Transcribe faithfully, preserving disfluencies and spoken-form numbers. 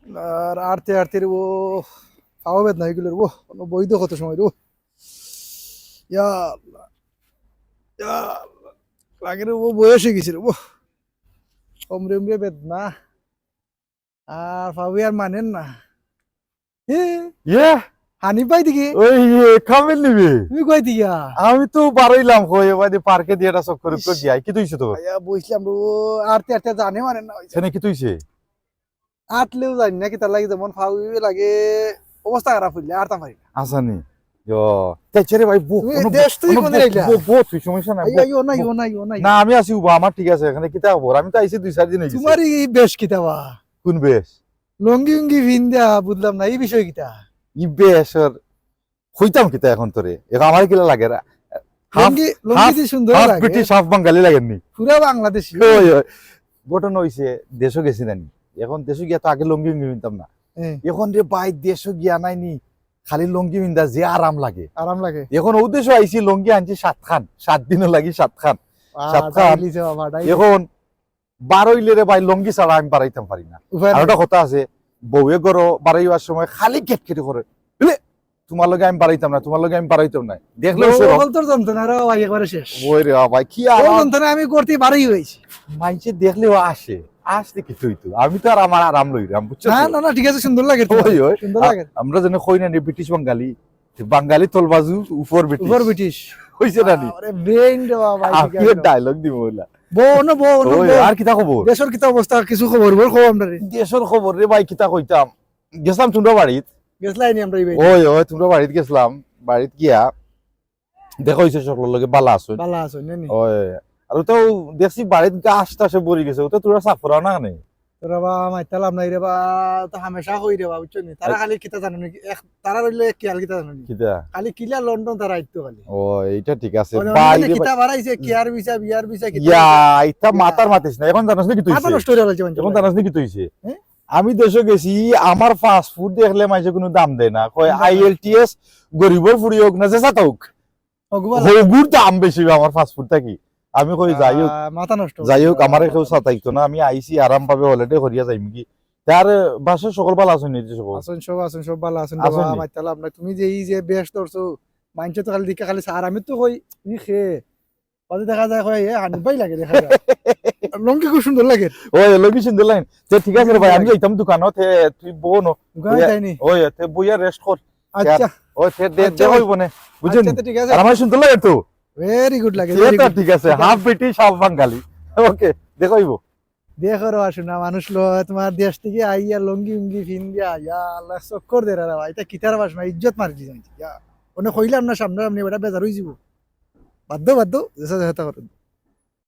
আর আরতে আরতে রে ও, পাও বেদনা অইগেলো রে ও, অনো বইতে কত সময় রে ও। ইয়া আল্লাহ, ইয়া আল্লাহ, লাগে রে ও, বয়স অইগেছে রে ও, কমরে উমরে বেদনা, আর পাও আর মানের না। এ, ইয়ে, হানিফ ভাই দেখি। ওই, ইয়ে, কামিল নিবে। তুমি কই দিয়া? আমি তো বারইলাম, কই, এবারে পার্কে দিয়া একটা চক্কর উক্কর ইস। দিয়া। কিতা অইছে তোর? আইয়া বইছিলাম রে, ও আরতে আরতে জানে মানে না অইছে। কেনে কিতা অইছে? আটলেও জানি না কিতা লাগে, যেমন পাও লাগে, অবস্থা খারাপ অইলে আরতাম পারি না। আসানি। ইয়ো, তাই রে ভাই, বো, তুমি কোনো দেশ তুই বো, কোন বো, আইলা? বো, বো, তুই সমস্যা নাই, আইও, বো, আইও, না, বো। আইও, না, আইও, না, আইও। না, আমি আছি উবা, আমার ঠিক আছে, এখানে কিতা খবর? আমি তো আইছি দুই চাইর দিন অইগেছে। তোমার ই বেশ কিতা বা? কোন বেশ? লুঙ্গি উঙ্গি পিন্দা, বুঝলাম না, ই বিষয় কিতা? ই বেশ আর কইতাম কিতা এখন তোরে? এখন আমার কিলা লাগে রা-, হাফ, লুঙ্গি, লুঙ্গি হাফ, দি সুন্দর হাফ লাগে। ব্রিটিশ, হাফ বাঙালি লাগেনি? পুরা বাংলাদেশি। ওই, ওই। ঘটনা অইছে, দেশো গেছি নানি। এখন দেশো গিয়া তো আগে লুঙ্গি উঙ্গি পিনতাম না। হ্যাঁ। এখন রে ভাই, দেশো গিয়া নাইনি, খালি লুঙ্গি পিন্দা যে আরাম লাগে। আরাম লাগে। এখন অউ দেশো আইছি, লুঙ্গি আনছি সাতখান, সাত দিনর লাগি সাতখান। আহ, সাতখান। তাইলে যে বাবা, তাইলে। এখন বারইলে রে ভাই, লুঙ্গি ছাড়া আমি বারইতাম পারি না। উপায় আর নাই। একটা কথা আছে, বউয়ে ঘরো বারইবার সময় খালি কেটকেটে করে, "এলে, তুমার লগে আমি বারইতাম না, তুমার লগে আমি বারইতাম না।" দেখলেও বউ শরম। অকল তোর যন্ত্রণা রে ভাই, একবারে শেষ। ওই রে ভাই, কি বউ আরাম। যন্ত্রণা আমি করতে বারই অইছি। মাইনষে দেখলেও আসে, আসলে কিতা অইতো? আমি তো আর আমার আরাম লইরাম, বুঝছো না, তো? না, না, ঠিক আছে, সুন্দর লাগে তো। ওই, ওই। সুন্দর আ-, লাগে। আমরা যেন কই না নি, ব্রিটিশ বাঙালি, বাঙালি তলবাজু, উপর ব্রিটিশ। উপর ব্রিটিশ। অইছে না নি? আরে, brain রে বাবা, আমি ঠিক আছে। Dialogue দিব অইলা। বউ, না, বউ, না, ওই, বউ। আর কিতা খবর? দেশর কিতা অবস্থা? কিছু খবর, বল, খবর আমরা রে। দেশর খবর রে ভাই, কিতা কইতাম? গেছলাম তুমরার বাড়িত। গেছলাই নি আমরা এই বাড়ি? ওই, ওই, তুমরার বাড়িত গেছলাম। বাড়িত গিয়া দেখা অইছে সকলর লগে, বালা আছইন। বালা আছইন, না নি? ওই, আর অউ তো দেখছি বাড়িত গাছ টাছে ভরি গেছে, অউ তো তুমরা সাফ করাও না কেনে? তোরা বা মাইতালাম নাই রে বা, তো হামেশা কই রে বা, বুঝছো নি? তারা আচ্ছা। খালি কিতা জানো নি? এক, তারা রইলে এক খেয়াল কিতা জানো নি? কিতা? খালি কিলা লন্ডন তারা আইতো খালি। ও, এইটা ঠিক আছে। মানে, ভাই মানে রে কিতা ভাই। বাড়াইছে, কিয়ার ভিসা, বিয়ার ভিসা, কিতা ইয়া, ভিসা? ইতা ইয়া। মাথার মাতিস না। এখন জানোস নি কিতা মাথা অইছে? নষ্ট অইরা লাগছে মানুষের। এখন জানোস নি কিতা অইছে? হ্যাঁ? আমি দেশো গেছি, আমার পাসপোর্ট দেখলে মাইনষে কুনু দাম দেয় না। কয়, দাম দেয় না। আইএলটিএস, গরিবর ফুড়ি অউক না যে ছাতা অউক। হগুর দাম বেশি আমার পাসপোর্ট থাকি। আমি কই, যাই অউক, আহ, মাথা নষ্ট। যাই অউক, আমারে কেউ সাতাইতো না, আমি আইছি আরাম পাবে, holiday করিয়া যাইমুগি। তার বাসার সকল বালা আছইন নি? সকল আছইন, সব আছইন, সব বালা আছইন। আছইন বাবা, নি? মাইতালাম না। তুমি যে এই যে বেশ ধরছো, মাইনষে তো খালি দেখে খালি স্যার, আমি তো কই, ই খে, বাদে দেখা যায় কয়, এ হানিফ ভাই লাগে দেখা যায়। লুঙ্গি খুব সুন্দর লাগে। ওই, লুঙ্গি সুন্দর লাগে। তে ঠিক আছে রে ভাই, আমি যাইতাম দোকানো, তে তুই বও ন। দোকানো ওই, যাইনি। ওই, তে বইয়া rest কর। আচ্ছা। ওই, তে দে-, আচ্ছা, দেখা অইবো নে। বুঝছইন? আচ্ছা, তে ঠিক আছে। আর আমার সুন্দর লাগে তো? Very good লাগে, তে very তো good। ঠিক আছে, ঠিক আছে। Half ব্রিটিশ, half বাঙালি। ওকে, দেখা অইবো। দেখো রে, আসো না, মানুষ লো-, তোমার দেশ থাকি আইয়া লুঙ্গি উঙ্গি ফিন্দিয়া, ইয়া আল্লাহ, চক্কর দের রে ভাই, ইতা কিতার ভাষা, ইজ্জত মারি দিছে। ইয়া, অনে কইলাম না সামনে সামনে, বেটা বেজার অইযিবো। বাদ দেও, বাদ দেও, যেতা যেতা করো।